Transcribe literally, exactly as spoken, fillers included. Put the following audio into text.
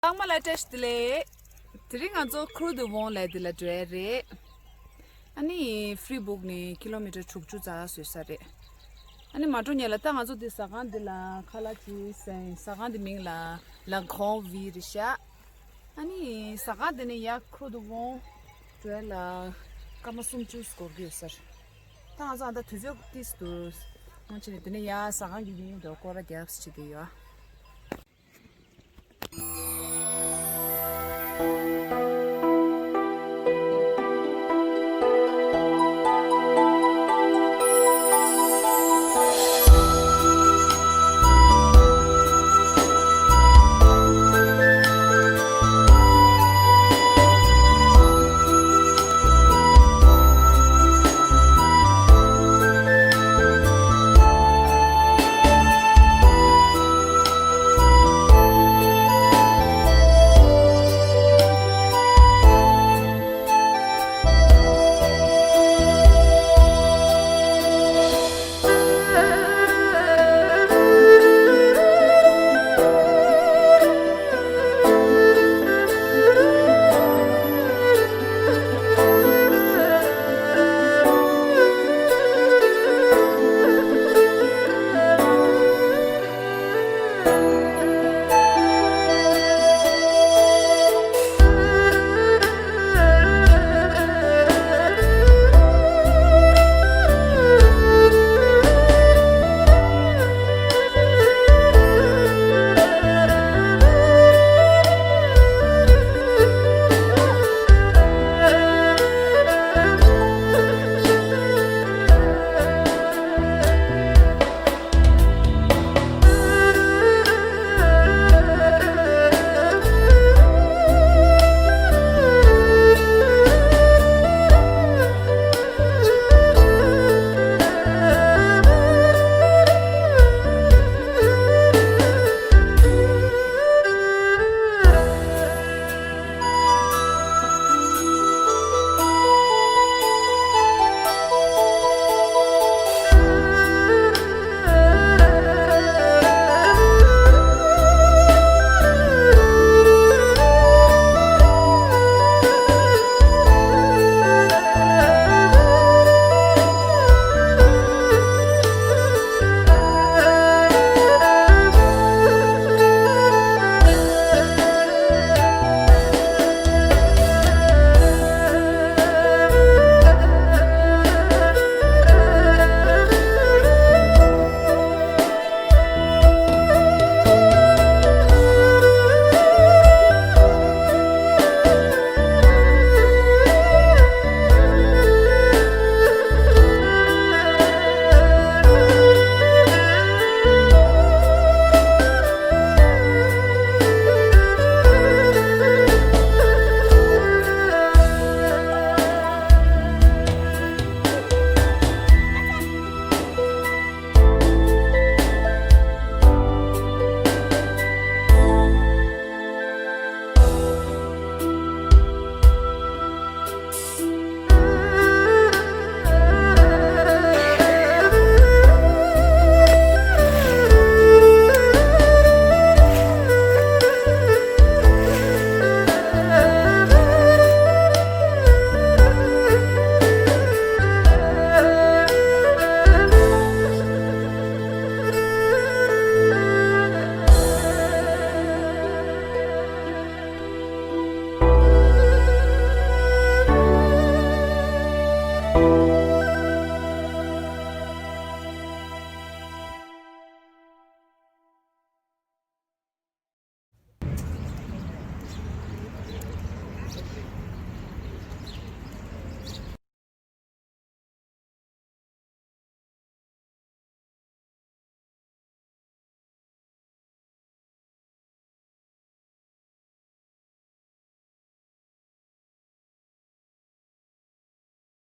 ཚང་མ་ལ་བཀྲ་ཤིས་བདེ་ལེགས། དེ་རིང་ང་ཚོ་ཁུ་རུ་དུ་བོང་ལ་དེ་ལ་འགྲོ་ཡ་རེད། ཨ་ནི་ཧྥི་རི་སྦུག་ནས་ཀི་ལོ་མི་ཊར་དྲུག་ཅུ་ཙམ་བཟོས་ས་རེད། ཨ་ནི་མ་འགྲོ་སྔོན་ལ་ད་ང་ཚོ་འདི་ཟ་ཁང་འདི་ལ་ཁ་ལག་ཅིག་ཟས། ཟ་ཁང་འདི་མིང་ལ་ལ་ཁོང་ཝི་རེད་ཤག་ཨ་ནི་ཟ་ཁང་འདི་ནས་ཡར་ཁུ་རུ་དུ་བོང་འགྲོ་ཡ་ལ་སྐར་མ་སུམ་ཅུ་འགོར་གྱི་ཡོད་ས་རེད། ད་ང་ཚོ་ཨ་ད་དུས་ཚོད་ཏིས་འདུག་ང་ཕྱིན་ནས་དེ་ནས་ཡར་ཟ་ཁང་གི་མིང་དུ་སྐོར་ར་རྒྱབ་བྱེད་ཀྱི་ཡོད།